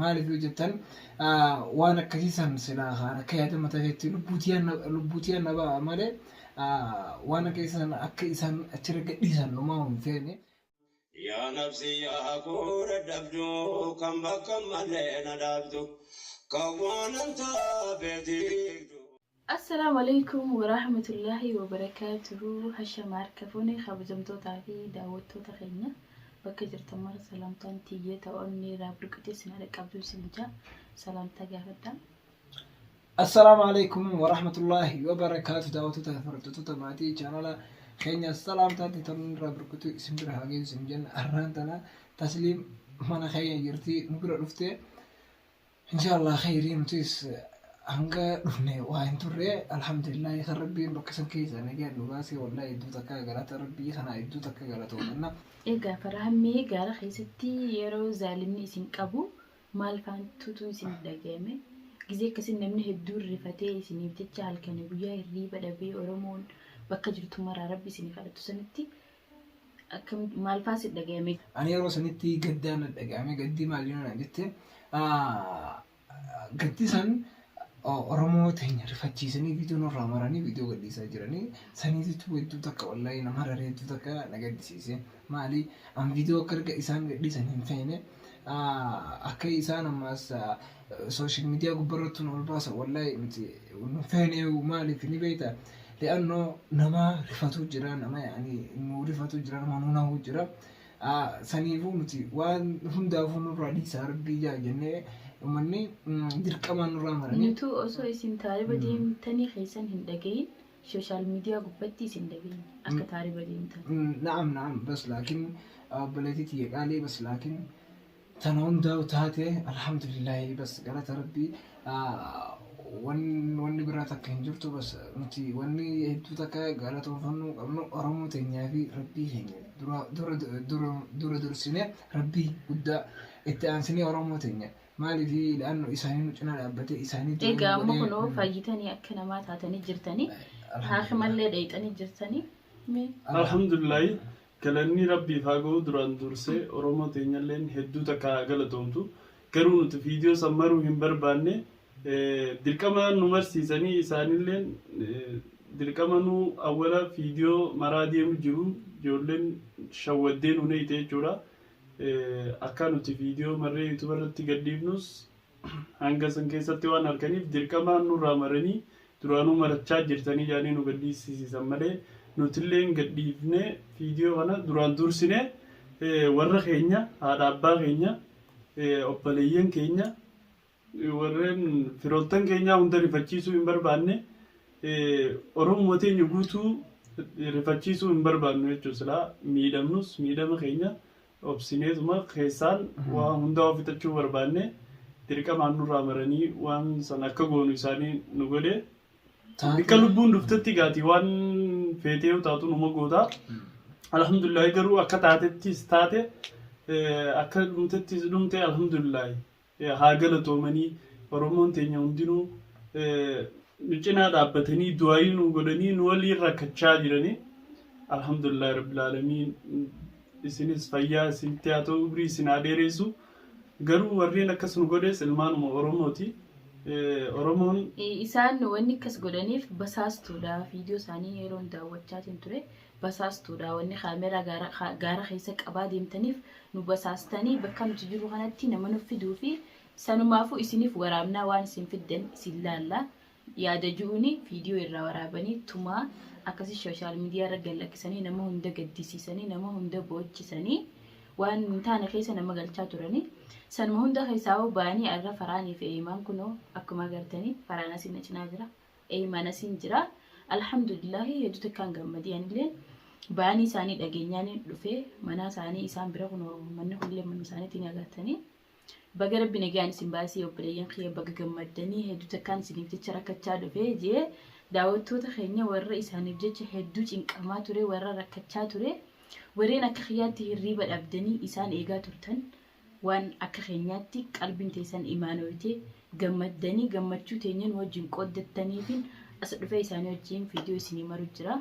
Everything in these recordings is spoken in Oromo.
Maaliif yoo jettan waan akkasii san silaa kaan akka yaada mataa keetti lubbuu tiyaan na ba'a malee waan akka isaan akka isaan achirra gadhiisan numaa hin feene. Yaa nafsi yaa koo dadhabdu kan bakka malee na dhaabdu kan waanan taafee diigdu. Assalaamu Aleykum Warahmatullaahi Wabarakaatuhu Hashama harka fuune kabajamtootaa fi daawwattoota keenya bakka jirtan mara salaamtaan tiyya ta onnee irraa burqite isin haa dhaqqabdu isin jaa salaamtaa gaafadha. Assalaamu alaikum warahmatullaahi wabarakaatu daawwattoota fi hordoftoota maatii chaanala keenya salaamtaatti tolan irraa burkutu isin bira haa geessu isin jenna. Har'aan tana Tasliim mana keenya jirti, nu bira dhufte. Inshaallah khayrii, nutis hanga dhufne waa hin turre. Alhamdulillahi kan Rabbiin bakka san keessa nagaan nu baase. Wallahi hedduu takka galata Rabbii kana hedduu takka galatoomanna. Egaa Farahammee, gaara keessatti yeroo zaalimni isin qabu maal faantutu isin dhagayame? Gizee akkasii namni hedduun rifatee isiniif jecha halkanii guyyaa hirriiba dhabee, Oromoon bakka jirtu maraa Rabbi isinii kadhatu sanitti akkam maal faa si dhagayame? Ani yeroo sanitti gaddaan na dhaga'ame. Gaddii maal yoo naan jette, gaddi san Oromoo teenya rifachiisanii viidiyoo nurraa maranii viidiyoo gadhiisaa jiranii saniititu hedduu takka wallaahi nama hararee hedduu takka na gaddisiise. Maali, an viidiyoo akka erga isaan gadhiisan hin feene, akka isaan ammaas social media gubbarratti nu ol baasan wallaahi nuti nu feene. Maaliif ni beekta? Li'annoo nama rifatu jira, nama yaani nu rifatu jira, nama nu nahu jira. Saniifuu nuti waan hundaafuu nurraa dhiisaa Rabbii jaa jennee uummanni dirqamaan nurraa maranii. Nutu osoo isin taariba deemtanii keessan hin dhagayin social media gubbatti isin dhageenye akka taariba deemtan. Na'am, na'am, bas laakiin obboleettii tiyya qaalii, bas laakiin tana hundaa'u taate alhamdulillahi, bas galata Rabbii. Wanni biraa takka hin jirtu. Bas nuti wanni hedduu takka galatoonfannuu qabnu Oromoo teenyaa fi Rabbii keenya dura dura dura dura dursine, Rabbii guddaa itti aansinee Oromoo teenya. Maaliif la'annu isaanii nu cinaa dhaabbatee isaanii Egaa amma kunoo fayyitanii akka namaa taatanii jirtanii, haakimallee dheeyxanii jirtanii. Mee. Alhamdulillahi, galanni Rabbiif haa ga'u. Duraan dursee Oromoo teenyalleen hedduu takka haa galatoomtu. Garuu nuti viidiyoo san maruu hin barbaanne. Dirqama nu marsiisanii, isaanilleen dirqama nu awwala viidiyoo maraa deemu jiru, ijoolleen shawwaddee nu neeyte jechuudha. Akka nuti viidiyoo marree YouTube irratti gadhiifnus hanga san keessatti waan harkaniif dirqamaan nurraa maranii, duraanuu marachaa jirtanii jedhanii nu gadhiisisiisan malee, nutilleen gadhiifnee viidiyoo kana duraan dursine warra keenya, haadha abbaa keenya, obboleeyyan keenya, warreen firoottan keenyaa hunda rifachiisuu hin barbaanne. Oromoo teenya guutuu rifachiisuu hin barbaannu jechuudha. Silaa miidhamnus miidhama keenya obsineetuma keessaan waa hundaa of fixachuu barbaanne, dirqamaan nurraa maranii waan san akka goonu isaanii nu godhe. Bikka lubbuun dhuftetti gaati waan feetee yoo taatu numa goota. Alhamdulillahi, garuu akka taatettis taate, akka dhumtettis dhumte, alhamdulillahi haa galatoomanii. Oromoon teenya hundinuu nu cinaa dhaabbatanii du'aayii nu godhanii nu waliin rakkachaa jiranii. Alhamdulillahi rabbil aalamiin, isinis fayyaa isinitti haa ta'u, umrii isin haa dheeressu. Garuu warreen akkas nu godhes ilmaanuma Oromooti. Oromoon Isaan wanni akkas godhaniif basaastuudha. Viidiyoo isaanii yeroon daawwachaatiin ture, basaastuudha. Wanni kaameraa gaara keessa qabaa deemtaniif nu basaastanii bakka nuti jirru kanatti nama nu fiduu fi sanumaafuu isiniif waraabnaa, waan isin fiddan isin laalla yaada ji'uuni viidiyoo irraa waraabanii tumaa akkasii social media irra gad lakkisanii nama hunda gaddisiisanii, nama hunda boochisanii, waan hin taane keessa nama galchaa turanii. Sanuma hunda keessaa hoo ba'anii arra Faraanii fi Eeyimaan kunoo akkuma agartanii Faraan asiin na cinaa jira, Eeyimaan asiin jira. Alhamdulillahi, hedduu takkaan gammadee. Anilleen ba'anii isaanii dhageenyaan dhufee manaa isaanii isaan bira. Kunoo manni kunillee manuma isaaniitiin agartanii. Baga Rabbi nagaan isin baasee, obboleeyyan kiyya, baga gammaddanii. Hedduu takkaan isiniif jecha rakkachaa dhufee jee. Daawwattoota keenya, warra isaaniif jecha hedduu cinqamaa ture, warra rakkachaa ture, warreen akka kiyyaatti hirriiba dhabdanii isaan eegaa turtan, waan akka keenyaatti qalbiin teessan imaanooytee gammaddanii gammachuu teenya nu wajjin qooddattaniifin as dhufee isaanii wajjin viidiyoo isinii maru jira.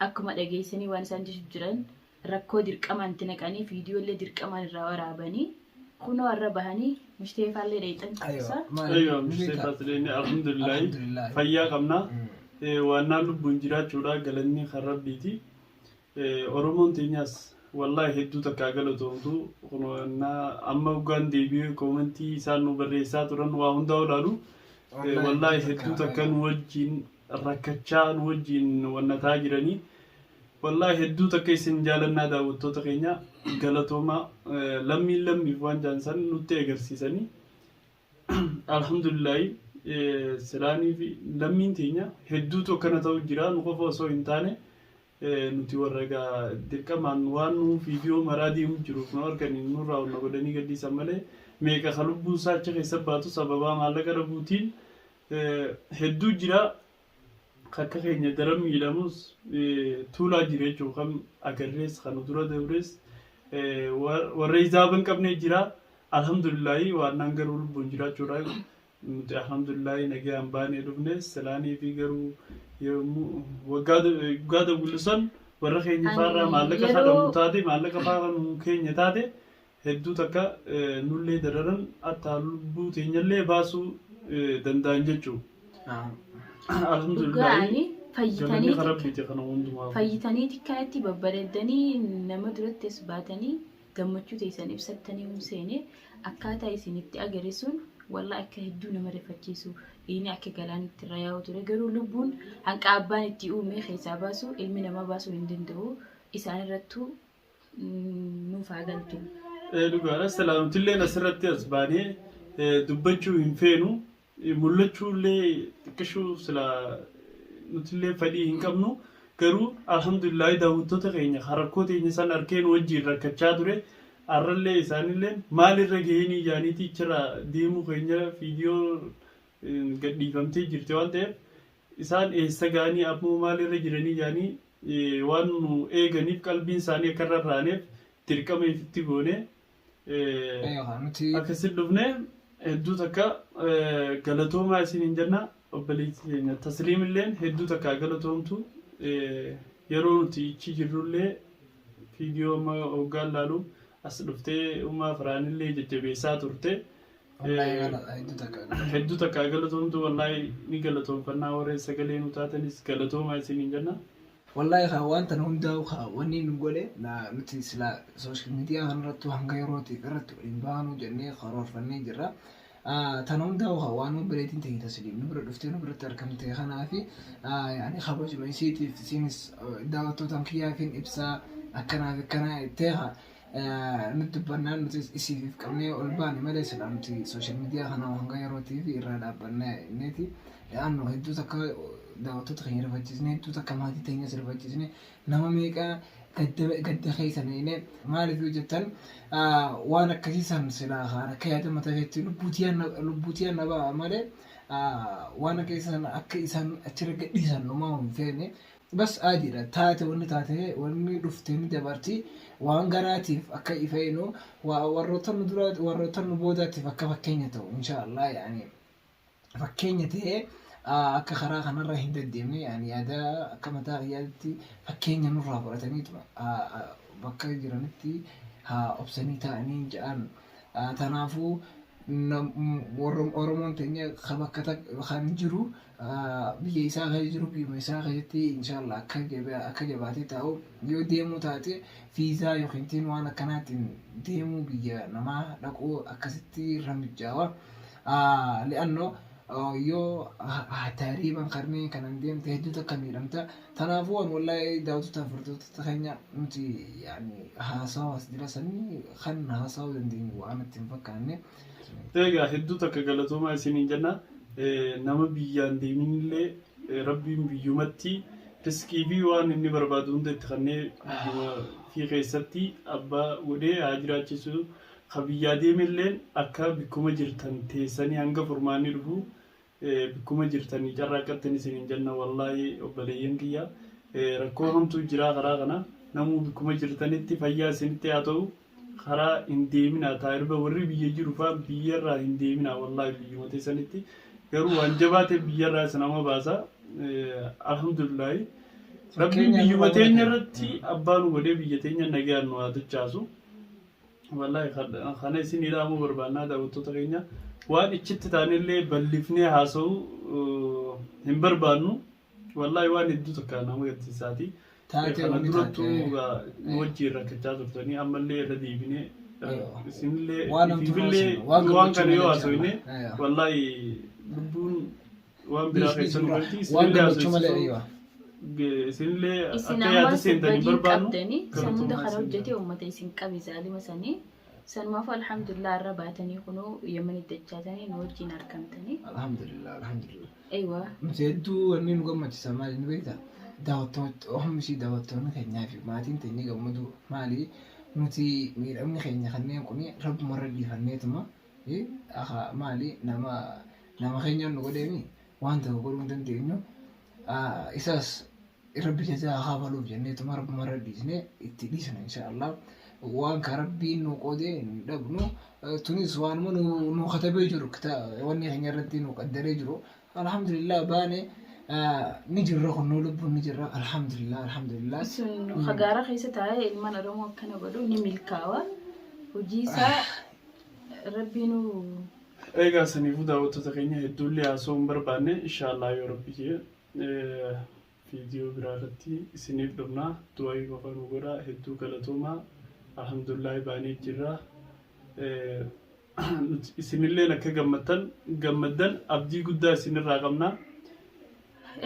Akkuma dhageessanii waan isaan jechu jiran, rakkoo dirqamaan itti naqanii viidiyoolee dirqamaan irraa waraabanii kunoo har'a bahanii Mushteefaallee dheeyxan Aywa. Aywa, mushteefaas deemne, alhamdulillahi. Alhamdulillah. Fayyaa qabna. Waannaan lubbuun jiraachuudha, galanni kan Rabbiiti. Oromoon teenyaas wallaahi hedduu takkaa galatoomtu. Amma dhugaan deebi'ee koomentii isaan nu barreessaa turan waa hundaa olaalu. Wallaahi hedduu takka nu wajjin rakkachaa, nu wajjin wannataa jiranii. Wallaahi hedduu takka isin jaalannaa, daawwattoota keenya, galatoomaa. Lammiin lammiif waan jaansan nutti agarsiisanii. Alhamdulillahi, silaanii fi lammiin teenya hedduutu akkana ta'u jira, nu qofa osoo hin taane. Nuti warra egaa dirqamaan waan nu viidiyoo maraa deemu jiruuf nu arganii nurraa ol na godhanii gadhiisan malee, meeqa ka lubbuun isaa achi keessa baatu sababaa maallaqa dhabuutiin hedduu jira. Akka keenya daran miidhamus tuulaa jira jechuun kan agarrees kan dura dabres warra hizaaba hin qabne jira. Alhamdulillahi, waannaan garuu lubbuun jiraachuudha. Nuti alhamdulillahi nagaan baanee dhufne. Silaanii fi garuu yommuu waggaa dawwillu warra keenya faarraa maallaqa kadhamu taate, maallaqa faa nu keenya taate, hedduu takka nullee dararan, hatta lubbuu teenyallee baasuu danda'an jechuudha. Alhamdulillahi. Dhugaani Galanni kan Rabbiiti kana hundumaa. Fayyitanii kanatti babbareeddanii nama durattis baatanii gammachuu teessan ibsattanii hun seene, akkaataa isinitti agarsiisuun wallaa akka hedduu nama rifachiisu, inni akka galaanitti irra yaa'u ture. Garuu lubbuun hanqa abbaan itti uume keessaa baasu ilmi namaa baasuu hin danda'u. Isaan irrattuu nuuf haa galtu. Dhugaadha. Salaamutillee asirratti as baanee dubbachuu hin feenu. Mul'achuu illee xiqqishuu sila nutillee fedhii hin qabnu. Garuu alhamdulillahi, daawwattoota keenya rakkoo teenya san arkeen wajjin rakkachaa ture. Arrallee isaanillee maalirra gaheenii jaaniitii achirra deemuu keenya viidiyoo gadhiifamtee jirti waan ta'eef, isaan eessa ga'anii ammoo maalirra jiranii jaanii waan nu eeganiif, qalbiin isaanii akka irra raaneef dirqama ifitti goone Nuti akkasit dhufne. Hedduu takka galatoomaa isiniin jenna. Obboleettii keenya Tasliim illeen hedduu takka galatoomtu. Yeroo nuti ichi jirrullee viidiyoo amma hoggaan laalu as dhuftee uumaa firaanillee jajjabeessaa turte. Hedduu takka. Hedduu takka galatoomtu, wallaahi ni galatoomfannaa. Warreen sagalee nu taatanis galatoomaa isiniin jenna. Wallahi kaa waan tana hundaa'u kaa wanni nu godhe nuti sila social media kanarratti hanga yerootiif irratti waliin baanuu jennee karoorfannee jirra. Tana hundaa'u kaa waan obboleettiin ta'e Tasliim nu bira dhuftee nu biratti argamte kanaafi ani kabajuma isiitiif, isiinis daawwattootaan kiyyaafin ibsaa akkanaaf akkanaa jettee haa nutti dubbannaan nuti isiif qabnee ol baane malee, sila nuti social media kana hanga yerootiif irraa dhaabbannee inneeti. Yaannu hedduu takka daawwattoota keenya rifachiisne, hedduu takka maatii teenyas rifachiisne, nama meeqa gadda keessa neene. Maaliif yoo jettan, waan akkasii san silaa kaan akka yaada mataa keetti lubbuutii na ba'a malee, waan akka isaan akka isaan achirra gadhiisan dhumaa hin feene. Bas aadiidha taate, wanni taate, wanni dhufte ni dabarti. Waan garaatiif akka ifeenu, warroota nu dura, warroota nu boodaatiif akka fakkeenya ta'u inshaallah, yaani fakkeenya ta'ee akka karaa kanarra hin deddeemne, yaani yaada akka mataa kiyyaatti fakkeenya nurraa fudhataniituma bakka jiranitti haa obsanii ta'anii jedhan. Tanaafuu Oromoon teenya kan bakka kan jiru, biyya isaa keessa jiru, biyyuma isaa keessatti inshaallah akka jabaatee taa'u, yoo deemuu taate fiizaa yookiin waan akkanaatiin deemuu, biyya namaa dhaquu akkasitti irra mijaawa. Li'annoo yoo taariiban karnee kanan deemte hedduu takka miidhamta. Kanaafuu waan wallahi daawwattoota hordoftoota keenya nuti yaani haasawa as jira sanii kan haasawuu dandeenyu waan itti hin fakkaanne. Egaa hedduu takka galatoomaa isiniin jenna. Nama biyyaan deeminillee Rabbiin biyyumatti riskii fi waan inni barbaadu hunda itti kennee biyyuma fi keessatti abbaa godhee haa jiraachisu. Ka biyyaa deemelleen akka bikkuma jirtan teessanii hanga furmaanni dhufu bikkuma jirtanii carraaqqattan isiniin jenna. Wallaahi obboleeyyan kiyya, rakkoo hamtuu jira karaa kana. Namuu bikkuma jirtanitti fayyaa isinitti haa ta'u. Karaa hin deeminaa, taa'irba warri biyya jiru faa biyyarraa hin deeminaa, wallaahi biyyuma teessanitti garuu waan jabaa ta'e biyyarraa isa nama baasa. Alhamdulillahi, Rabbiin biyyuma teenya irratti abbaa nu godhee biyya teenya nagaan nu haa dachaasu. Wallaahi kana isin hidhaamuu barbaannaa daawwattoota keenya waan ichitti taanillee bal'ifnee haasa'uu hin barbaannu. Wallaahi waan hedduu takka nama gaddisiisaati. Taatee Kana wanni durattuu taatee. nu wajjin rakkachaa turtanii ammallee irra deebinee isinillee Waan hamtuu ifiifillee haasofnu, waan waan gammachuu kana yoo malee haasofne jaalladha. wallaahi lubbuun waan biraa keessa nu galti Waan isinillee gammachuu malee haasofsiisuu aywa. isinillee Isin akka yaada ammas seentanii badii barbaannu qabdanii san hunda galatoomaa kana isin hojjetee uummata isin qabe zaalima sanii. Sanumaaf alhamdulillah irra baatanii kunoo Yemen dachaatanii nu wajjin argamtanii. Alhamdulillah, alhamdulillah. Eeywa. Nuti hedduu wanni nu gammachiisa maali ni beektaa? Daawwattoota oomishii daawwattoonni keenyaa fi maatiin teenya gammadu maali? Nuti miidhamni keenya kanneen kun rabbumarra dhiifanneetuma maali nama nama keenyaan nu godheemi waan tokko godhuu hin dandeenyu. Isas rabbi jazaa haa baluuf jenneetuma rabbumarra dhiisnee itti dhiisna inshaallah. Waan ka rabbiin nu qoodee hin dhabnu tunis waanuma nu katabee jiru wanni keenya irratti nu qaddaree jiru. Alhamdulillah baane ni jirra kunnoo lubbuun ni jirra alhamdulillah alhamdulillah. Sun gaara keessa taa'ee ilmaan Oromoo akkana godhu ni milkaawa. Hojii isaa rabbiinuu Egaa saniifuu daawwattoota keenya hedduullee haasa'uu hin barbaanne inshaallah yoo rabbi jee viidiyoo biraa irratti isiniif dhufnaa du'aa qofa nu godhaa hedduu galatoomaa alhamdulillah baanee jirra. Isinilleen akka gammaddan gammaddan abdii guddaa isinirraa qabna.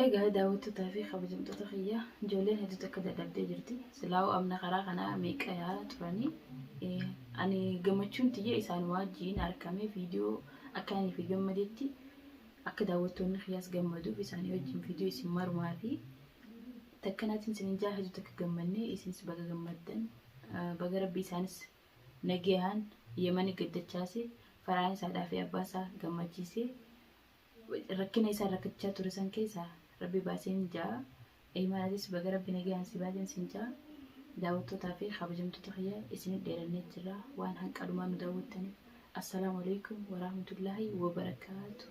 Egaa daawwattootaa fi kabajamtoota kiyya ijoolleen hedduutu akka dadhabdee jirti. Silaa'uu amna karaa kanaa meeqa yaa turanii. Ani gammachuun tiyya isaan wajjin argamee viidiyoo akka ani fi gammadetti akka daawwattoonni kiyyaas gammaduuf isaanii wajjin viidiyoo isin marumaa fi takkanaatiin isin jaa hedduu takka gammannee isinis baga gammaddan baga rabbi isaanis nagahaan Yemanii gaddachaase faraan isaadhaa fi abbaa isaa gammachiisee rakkina isaan rakkachaa ture san keessaa rabbi baaseen jaa. Imaanatis baga rabbi nagaan si baaseen sin jaa. Daawwattootaa fi kabajamtoota kiyya isin dheerannee jirra waan hanqalumaa nu daawwattaniif. Assalaamu alaikum warahmatullaahi wabarakaatu.